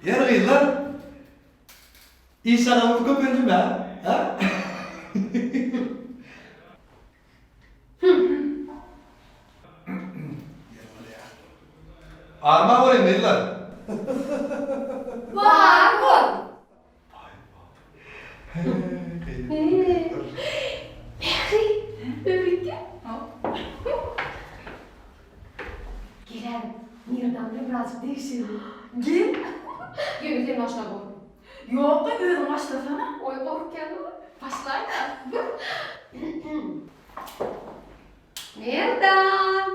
Ýeri gyzlar. Iş şagamyz köpeldimi hä? Hä? Arman bolaýyn gyzlar. Bar bol. Mähri, öwretýä. Gel-ä, Merdan bilen birazjyk degişeli. Gel. Ýöne sen başla bol. Ýok, gyz, özüň başlasana. Oý, gorkýan-a. Başlaý-da. Merdan!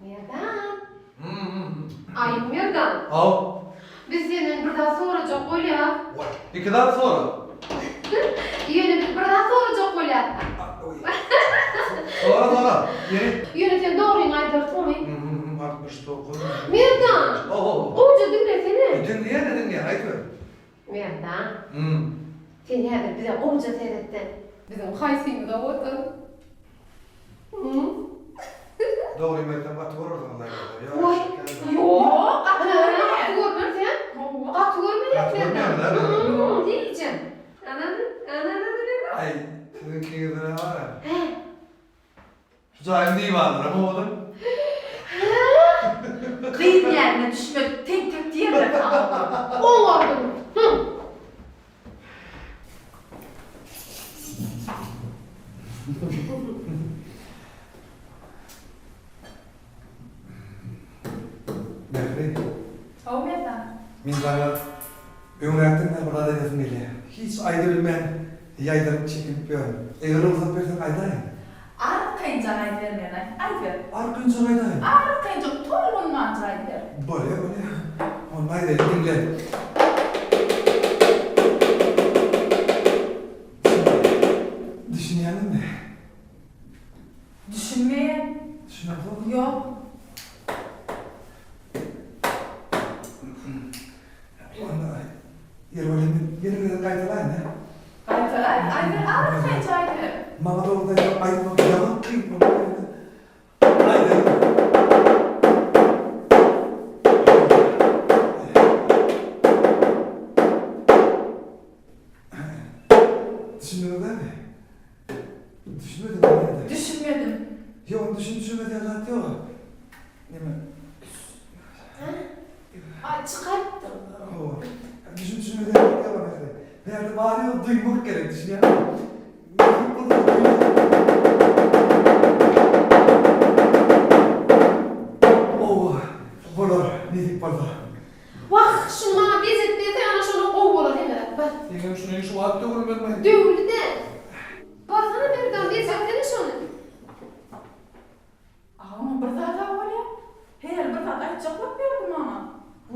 Merdan! Aý, Merdan! Haw. Biz senden bir zat sorajak bolýas. Waý, iki zat sora. Ýöne biz bir zat sorajak bolýas. Sora, sora. Ýeri. Ýöne sen dogryňy aýdarsyňmy? 69. Merdan! Ho-ho. Gowja diňlesene. Diňleýän-ä diňleýän, aýdyber. Merdan. Sen häzir bize gowja seret-de. Biziň haýsymyza otur? Dogrymy aýtsam gaty görersiňiz aýdylsa. Goý. Ýok, gaty görmen. Gaty görmen sen. Gaty görmeýäs Gaty görmeýäňiz-ä? Diýjem. Anany, anany Merdan. Aý, siziň ikiňizde näme bar-a? Hä. Şu jaýyň diwarlaram owadan. Gyz ýerine düşmedik tentek diýerler saňa oglum. Oňardyň. Hü. Mähri. Hawa Merdan. Men saňa öňräkden bäri bir zat aýdasym gelýär. Hiç aýdybilmän ýaýdanyp çekinip ýörün. Eger rugsat berseň aýdaýyn. Arkaýynjan aýdyber Merdan, aýdyber. Arkaýynjan aýdaýyn. Arkaýynjan tolgunmanjyk aýdyber. Bolýa, bolýa. Onda aýdaýyn, diňle. Düşünýäňizmi? Düşünmeýän. Düşüneňzokmy? Ýok. Onda ýeri bolýa men ýene bir gezek gaýtalaýyn-a. Gaýtalaý, aýdyber, arkaýynja aýdyber. Maňa dogrusyny aýtsam aýtmak ýaman kyn boldy ýöne aýdaýyn. Düşündiňiz dämi? Düşünmediňmi näde? Düşünmedim. Ýok, ony düşün düşünmez ýaly zat ýok. Neme? Aý, çykarypdyr. Hawa. Düşün düşünmez ýaly zat ýok Mähri. Bärde bary-ýogy duýmak gerek, düşünýäňmi? Nesip bolsa duýmak. Owa, bolar, nesip bolsa. Wah, şuny maňa bejerip berseň ana şonda gowy bolar hemme zat, bar. Seňem şuny şu wagt döwülmezmi? Döwüldi-dä. Barsana Merdan, bejersene şony. Aga oňa bir zat-a bolýa. Her bir zat aýtjak bolup ýördi maňa.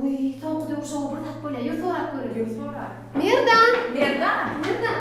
Wiý, soňky döwür şoňa bir zat bolýa, ýör sorap göreli. Ýör soraý. Merdan! Merdan! Merdan!